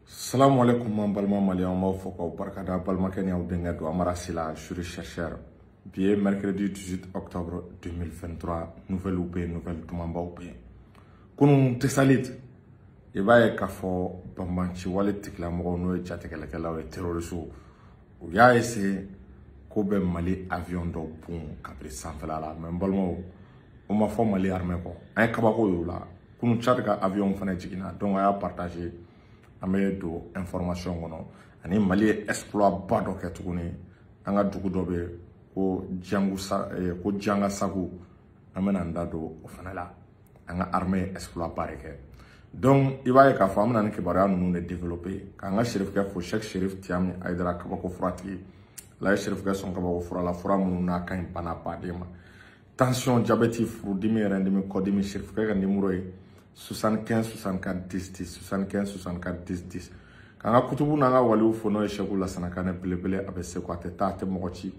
Salamu alaikum an balima maliyɛnw, an b'aw fo k'aw barikada. Balimakɛ ni aw denkɛ don Amara Sila, juriste chercheur. Bi ye mercredi 18 octobre 2023. Nouvelle bɛ yen, nouvelle dumanbaw bɛ yen. Kunun Tesalit, i b'a ye k'a fɔ banbanci wale tigilamɔgɔw, n'o ye jatigɛlikɛlaw ye, terroriste, u y'a essayer k'u bɛ Mali avion dɔ bon kabini sanfɛla la. Mais n balimaw, o ma fɔ Mali armée kɔ, an ye kabako y'o la. Kunun Tchad ka avion fana jiginna, donc a y'a partager. An bɛ don information kɔnɔ ani Mali ye exploit ba dɔ kɛ tuguni. An ka dugu dɔ bɛ ko Jangusa, ko Jangasagu, an bɛna an da don o fana la. An ka armée ye exploit ba de kɛ. Donc i b'a ye k'a fɔ an bɛna ni kibaruya ninnu de développer, k'an ka Serifukɛ fo, Cheikh Serif Tiami Ayidara, kabako furatigi. Ala ye Serifukɛ sɔn kabako fura la, fura minnu n'a ka ɲi bana baden ma: tension, diabète, furudimi, yɛrɛdimi, kɔdimi. Serifukɛ ka numéro ye 75 64 10 10, 75 64 10 10. K'an ka kutubu n'an ka waliw fo, n'o ye Sɛku Lasana Kanɛ belebele. A bɛ seko, a tɛ taa, a tɛ mɔgɔ ci.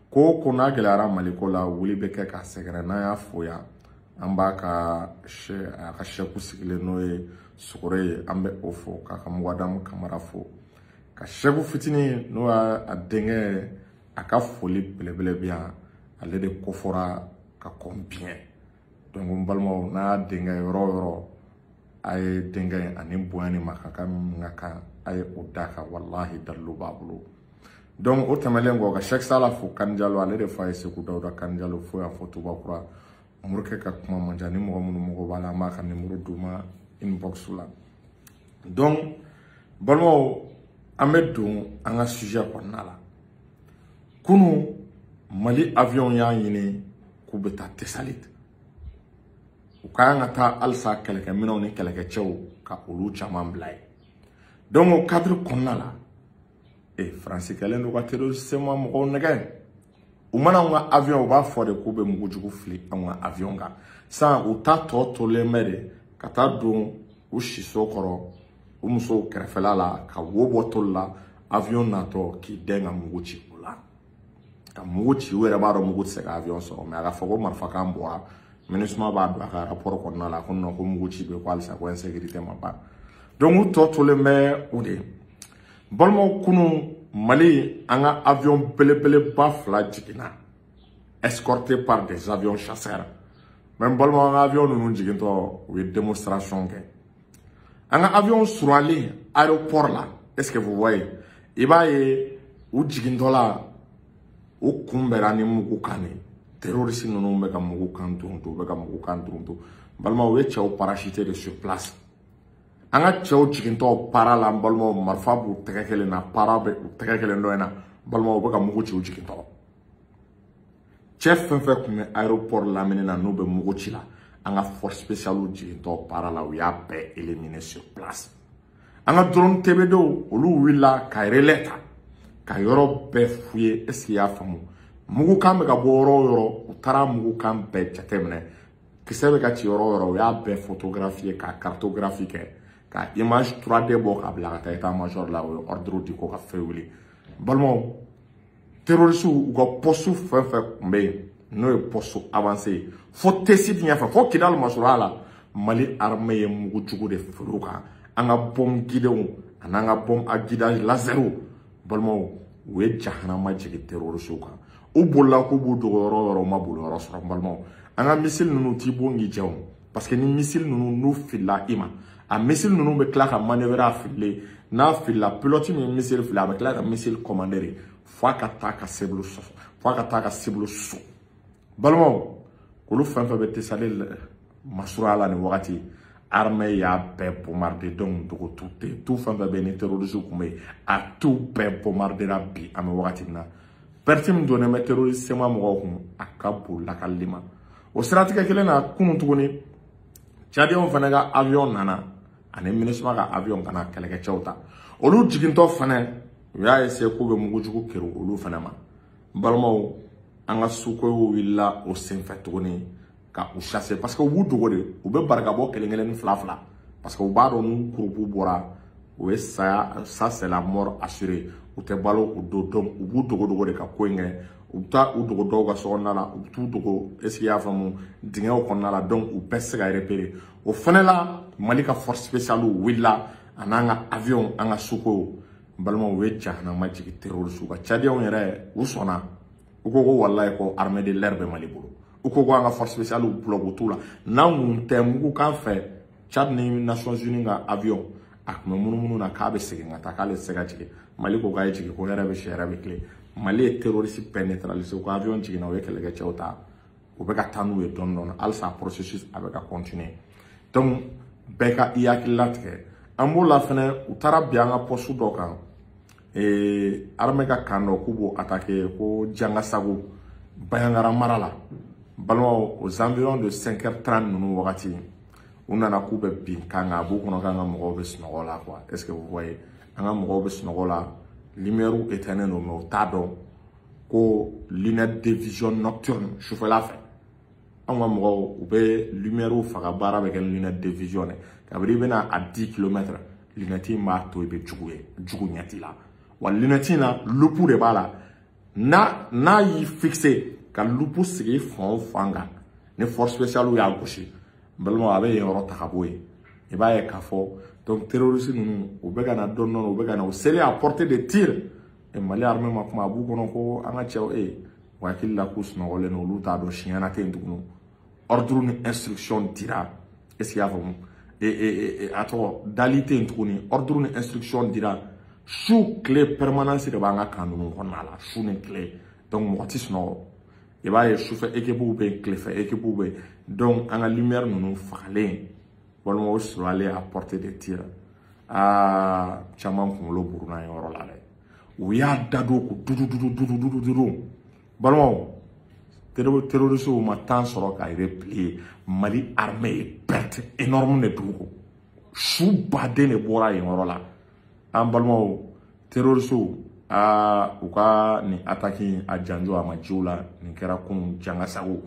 Ko o ko n'a gɛlɛyara Maliko la, wuli bɛ kɛ k'a sɛgɛrɛ. N'an y'a fo yan, an b'a ka a ka sɛku sigilen, n'o ye Sogore ye, an bɛ o fo, k'a ka Mugadamu Kamara fo, ka sɛku fitinin, n'o y'a denkɛ, a ka foli belebele bɛ yan. Ale de kofɔra ka kɔn biɲɛ. Donc n balimaw, n'a y'a denkɛ yɔrɔ o yɔrɔ, a ye denkɛ ani bonya ni makan min ka kan, a ye o d'a kan. Walahi, dalilu b'a bolo. Donc o tɛmɛnen kɔ, ka Sɛki Sala fo, Kanijalo, ale de fa ye Segu Dawuda Kanijalo fo yan fo Tubakura. Morikɛ ka kuma man ca, ni mɔgɔ minnu mago b'a la, an b'a ka numéro d'u ma inbox la. Donc balimaw, an bɛ don an ka sujet kɔnɔna la. Kunun Mali avion y'a ɲini k'u bɛ taa Tesalit, u ka kan ka taa halisa kɛlɛkɛminɛnw ni kɛlɛkɛcɛw ka olu caman bila yen. Donc o cadre kɔnɔna la, Faransi kɛlen don ka terroriste ma mɔgɔw nɛgɛ. U mana anw ka avion, u b'a fɔ de k'u bɛ mugujugu fili anw ka avion kan. Sisan u ta tɔ tolen bɛ de ka taa don u siso kɔrɔ, u musow kɛrɛfɛla la, ka wo bɔ toli la, avion natɔ k'i dɛn ka mugu ci o la, ka mugu ci. U yɛrɛ b'a dɔn mugu tɛ se ka avion sɔrɔ, mais a ka fɔ ko marifakan bɔra, MINUSMA b'a don a ka rapport kɔnɔna la ko non, ko mugu ci bɛ, ko halisa ko insécurité ma ban. Donc u tɔ tolen bɛ o de. Balimaw, kunun Mali, an ka avion belebeleba fila jiginna, escorté par des avions chasseurs. Mais n balimaw, an ka avion ninnu jigintɔ, u ye démonstration kɛ. An ka avion surunyalen aéroport la, est ce que vous voyez, i b'a ye u jigintɔ la, u kunbɛnna ni mugu kan de. Terroriste ninnu bɛ ka mugu kan don, u bɛ ka mugu kan don. Balimaw, u ye cɛw parachuté de sur place. An ka cɛw jigintɔ para la, n balimaw, marifa b'u tɛgɛ kelen na, para bɛ u tɛgɛ kelen dɔ in na. Balimaw, u bɛ ka mugu ci u jigintɔ. Cɛ fɛn fɛn tun bɛ aéroport lamini na, n'u bɛ mugu ci la, an ka force spéciale jigintɔ para la, u y'a bɛɛ éliminer sur place. An ka drone TB2, olu wulila ka relais ta ka yɔrɔ bɛɛ f'u ye. Est ce que i y'a faamu? Mugukan bɛ ka bɔ yɔrɔ o yɔrɔ, u taara mugukan bɛɛ jateminɛ. Kisɛ bɛ ka ci yɔrɔ o yɔrɔ, u y'a bɛɛ photographier, ka cartographie kɛ, ka image 3D bɔ k'a bila ka taa état major la. O ye ordre di ko ka feu wuli. Balimaw, terroriste, u ka poste fɛn fɛn tun bɛ yen, n'o ye poste avancé ye, fo Tessit ɲɛfɛ, fo Kidali masurunya la, Mali armée ye mugujugu de fili u kan. An ka bombe guidéw ani an ka bombe à guidage laser, balimaw, u ye jahanama jigin terroriste kan. U bolila k'u b'u dogo yɔrɔ o yɔrɔ, u ma boli yɔrɔ sɔrɔ. N balimaw, an ka missile ninnu t'i bon k'i jɛ o, parce que ni missile ninnu n'u filila i ma, a missile ninnu bɛ tila ka manœuvrer. A fililen, n'a filila, pilote min ye missile fili, a bɛ tila ka missile commander de f'a ka taa ka cible sɔsɔ, f'a ka taa ka cible sɔsɔ. Balimaw, olu fɛn fɛn bɛ Tesali masurunya la nin wagati, armée y'a bɛɛ bombarder. Donc dogo tu tɛ, tu fɛn fɛn bɛ yen ni terroriste tun bɛ yen, a tu bɛɛ bombardera. Bi an bɛ wagati min na, perte min donnen bɛ terroriste CMA mɔgɔw kun, a ka bon lakalili ma. O siratigɛ kelen na, kunun tuguni, Tchadiens fana ka avion nana ani MINUSMA ka avion ka na kɛlɛkɛcɛw ta. Olu jigintɔ fana, u y'a essayer k'u bɛ mugujugu kɛrɛ olu fana ma. N balimaw, an ka Sukhoiw wulila o senfɛ tuguni ka u chasser, parce que u b'u dogo de, u bɛ barika bɔ kelen kelen ni fila fila, parce que u b'a dɔn n'u groupe bɔra, o ye saya, ça c'est la mort assurée, u tɛ balo o don. Donc u b'u dogo dogo de ka ko in kɛ. U bɛ taa u dogo dɔw ka sokɔnɔna la, u bɛ t'u dogo, est ce que i y'a faamu, dingɛw kɔnɔna la. Donc u bɛɛ tɛ se ka repérer. O fana la, Mali ka force spéciale wulila. A n'an ka avion, an ka Sukhoi, n balimaw, u ye jahanama jigin terroriste kan. Tchadiens yɛrɛ, u sɔnna, u ko ko walayi ko armée de l'air bɛ Mali bolo. U ko ko an ka force spéciale bloc t'u la. N'an kun tɛ mugukan fɛ, Tchad ni Nations Unies ka avion a tun bɛ munumunu na k'a bɛ segin ka taa, k'ale tɛ se ka jigin. Mali ko k'a ye jigin, ko hɛrɛ bɛ si, hɛrɛ bɛ tile. Mali ye terroriste bɛɛ neutraliser. U ka avion jiginna, u ye kɛlɛkɛcɛw ta, u bɛ ka taa n'u ye dɔɔni dɔɔni. Halisa processus a bɛ ka continuer. Donc bɛɛ ka i hakili latigɛ. An b'o la fɛnɛ, u taara bin an ka poste dɔ kan, armée ka camp dɔ, k'u b'o attaquer ko Jangasago, Bandiagara mara la. Balimaw, aux environs de 5h30 ninnu wagati, u nana k'u bɛ bin camp kan. A b'u kɔnɔ k'an ka mɔgɔw bɛ sunɔgɔ la quoi. Est ce que vous voyez, an ka mɔgɔw bɛ sunɔgɔ la, lumière éteignée don, mais u t'a dɔn ko lunette de vision nocturne, sufɛla fɛ anw ka mɔgɔw u bɛ lumière faga, baara bɛ kɛ ni lunette de vision ye. Kabini i bɛna a 10 kilomètres, lunette in b'a to i bɛ jugu ye, jugu ɲɛ t'i la. Wa lunette in na, loupe de b'a la. N'a y'i fixé ka loupe sigi fan o fan kan, ni force spéciale y'a gosi, n balimaw, a bɛ yen yɔrɔ ta ka bɔ yen. I b'a ye k'a fɔ donc terroriste ninnu, u bɛ ka na dɔɔni dɔɔni, u bɛ ka na, u selen à portée de tir. Et Mali armée ma kuma, a b'u kɔnɔ ko an ka cɛw u hakili la k'u sunɔgɔlen don, olu t'a dɔn siɲɛna tɛ yen tuguni. Ordre ni instruction dira, est ce que i y'a faamu? A tɔgɔ dali tɛ yen tuguni. Ordre ni instruction dira, su tile permanence de b'an ka camp ninnu kɔnɔna la, su ni tile. Donc mɔgɔ tɛ sunɔgɔ. I b'a ye sufɛ équipe bɛ yen, tilefɛ équipe bɛ yen. Donc an ka lumière ninnu fagalen, walima o suralen à portée de tir, aa, caman kunkolo buruna yen yɔrɔ la dɛ. U y'a da don ko dudu dudu dudu dudu dudu. Balimaw, terroristes ma temps sɔrɔ ka replier. Mali armée ye perte énorme de dugu kɔ, su baden de bɔra yen yɔrɔ la. An balimaw, terroristes, aa, u ka nin attaque a janjo a ma jiw la. Nin kɛra kunun Jangasago.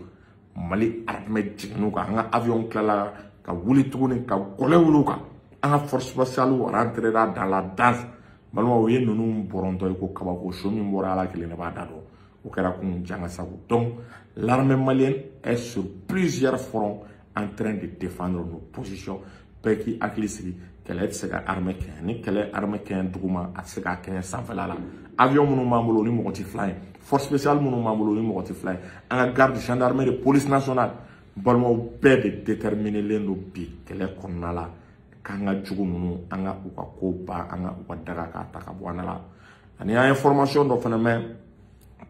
Mali armée jiginn'u kan, an ka avion tilala ka wuli tuguni ka gɔlɛ wuli u kan. An ka force spéciale rentrera dans la danse. Balimaw, u ye ninnu bɔrɔntɔ ye ko kabako. So min bɔra, Ala kelen de b'a da dɔn. O kɛra kunun Jangasago. Donc l'armée malienne est sur plusieurs fronts en train de défendre nos positions. Bɛɛ k'i hakili sigi, kɛlɛ tɛ se ka armée kɛɲɛ. Ni kɛlɛ armée kɛɲɛ duguma, a tɛ se k'a kɛɲɛ sanfɛla la. Avion minnu b'an bolo, ni mɔgɔ tɛ fila ye. Force spéciale minnu b'an bolo, ni mɔgɔ tɛ fila ye. An ka garde, gendarmerie, police nationale, balimaw, bɛɛ de déterminélen don bi kɛlɛ kɔnɔna la k'an ka jugu ninnu, an ka u ka ko ban, an ka u ka daga k'a ta ka bɔ an la. Ani an ye formation dɔ fana mɛn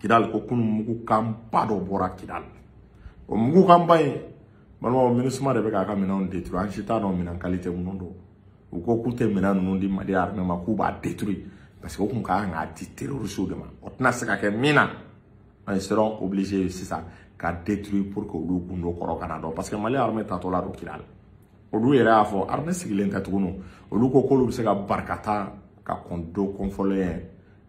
Kidali, ko kunun mugukanba dɔ bɔra Kidali. O mugukanba in, balimaw, MINUSMA de bɛ k'a ka minɛnw détruire. An si t'a dɔn minɛn qualité minnu don. U ko k'u tɛ minɛn ninnu di Mali armée ma, k'u b'a détruire, parce que u kun ka kan k'a di terroristes de ma. O tɛna se ka kɛ min na, ils seront obligés sisan ka détruire pour que olu gundo kɔrɔ kana dɔn, parce que Mali armée tatɔ la don Kidali. Olu yɛrɛ y'a fɔ armée sigilen tɛ tuguni. Olu ko k'olu bɛ se ka barikata ka kɔn don kɔnfɔlen ye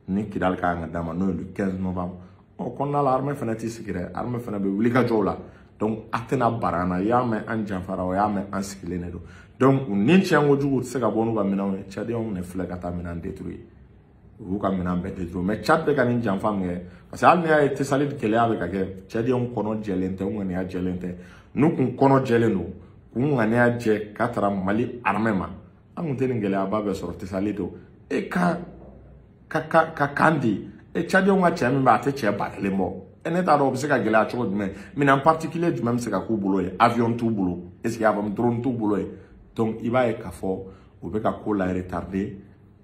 ni Kidali ka kan ka d'a ma, n'o ye le 15 novembre. O kɔnɔna la, armée fana t'i sigi dɛ, armée fana bɛ wuli ka jɔw la. Donc a tɛna bara an na. I y'a mɛn an janfara, o y'a mɛn an sigilen de don. Donc u ni tiɲɛ kojugu, u tɛ se ka bɔ n'u ka minɛnw ye. Tchadiens de filɛ ka taa minɛn détruire, u y'u ka minɛn bɛɛ détruire. Mais Tchad bɛ ka nin janfa min kɛ, parce que hali n'i y'a ye Tessalit gɛlɛya bɛ ka kɛ, Tchadiens kɔnɔ jɛlen tɛ, u ŋaniya jɛlen tɛ. N'u kun kɔnɔ jɛlen don, k'u ŋaniya jɛ k'a taara Mali armée ma, an kun tɛ nin gɛlɛyaba bɛɛ sɔrɔ Tessalit don. E ka ka ka ka kan di e Tchadiens ka cɛ min bɛ, a tɛ cɛ 1000 bɔ. E ne t'a dɔn o bɛ se ka gɛlɛya cogo jumɛn, minɛn particulier jumɛn bɛ se ka k'u bolo ye? Avion t'u bolo, est ce que i y'a faamu? Drone t'u bolo ye. Donc i b'a ye k'a fɔ u bɛ ka ko la retarder.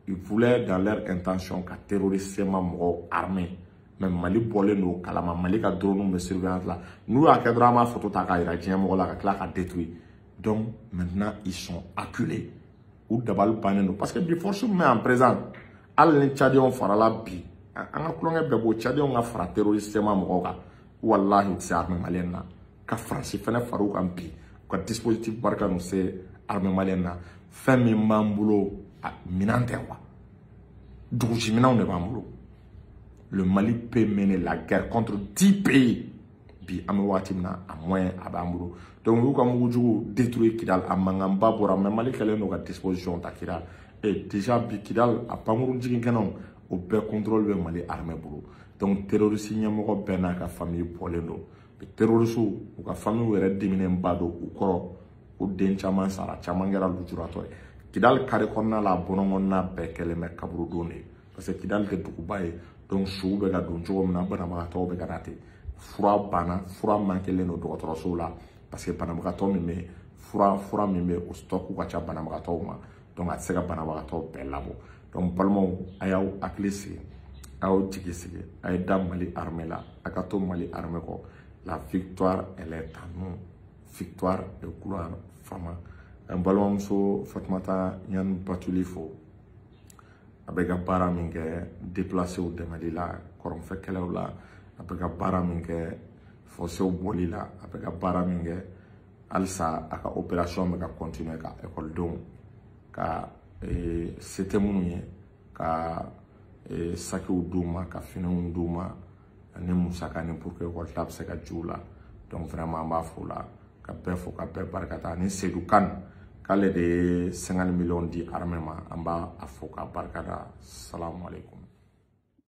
Ils voulaient dans leur intention ka terroriste ma mɔgɔw armé, mais Mali bɔlen don kalama. Mali ka drone bɛ surveillance la. N'u y'a kɛ dɔrɔn, an b'a photo ta k'a yira diɲɛ mɔgɔ la ka tila ka détruire. Donc maintenant ils sont acculés, u dabali bannen don, parce que bi force min bɛ en présent, hali ni Tchadiens farala bi, an ka kulonkɛ bɛɛ bɔ, Tchadiens ka fara terroriste ma mɔgɔw kan, walahi u tɛ se armée malienne na. Ka Faransi fɛnɛ far'u kan bi, u ka dispositif barika n'u se armée malienne na. Fɛn min b'an bolo, minɛn tɛ quoi, dugusi minɛnw de b'an bolo. Le Mali peut mener la guerre contre 10 pays bi. An bɛ waati min na, a moyen a b'an bolo. Donc u y'u ka mugujugu détruire Kidal, a mankanba bɔra, mais Mali kɛlen don ka disposition ta Kidal. Et déjà bi Kidal a pankurun jigin kɛnɛw, o bɛɛ contrôle bɛ Mali armée bolo. Donc terroriste ɲɛmɔgɔ bɛɛ n'a ka famille bɔlen don bi. Terroriste u ka famille yɛrɛ diminenba don u kɔrɔ, ko den caman sara, caman kɛra lujuratɔ ye. Kidal carré kɔnɔna la, bɔlɔn kɔnɔna bɛɛ kɛlen bɛ kaburudon de ye, parce que Kidal tɛ duguba ye. Donc suw bɛ ka don cogo min na, banabagatɔw bɛ ka na ten. Fura banna, fura mankelen don dɔgɔtɔrɔsow la, parce que banabagatɔ min bɛ fura min bɛ o stock ka ca banabagatɔw ma, donc a tɛ se ka banabagatɔw bɛɛ labɔ. Donc balimaw, a y'aw hakili sigi, a y'aw jigi sigi, a ye da Mali armée la, a ka to Mali armée kɔ. La victoire, elle est à nous, victoire et gloire fama. N balimamuso Fatumata Ɲani Batuli fo, a bɛ ka baara min kɛ déplacéw dɛmɛli la, kɔrɔnfɛ kɛlɛw la, a bɛ ka baara min kɛ fossés bɔli la, a bɛ ka baara min kɛ halisa, a ka opération bɛ ka continuer ka ekɔlidenw ka se tɛ minnu ye, ka sakiw d'u ma, ka finiw d'u ma ani musaka ni pour que ekɔli ta bɛ se ka ju la. Donc vraiment, an b'a fo la, ka bɛɛ fo, ka bɛɛ barikata. Ani Seydou Kane, k'ale de ye 50 millions di armée ma, an b'a fo k'a barikada. Salamu aleykum.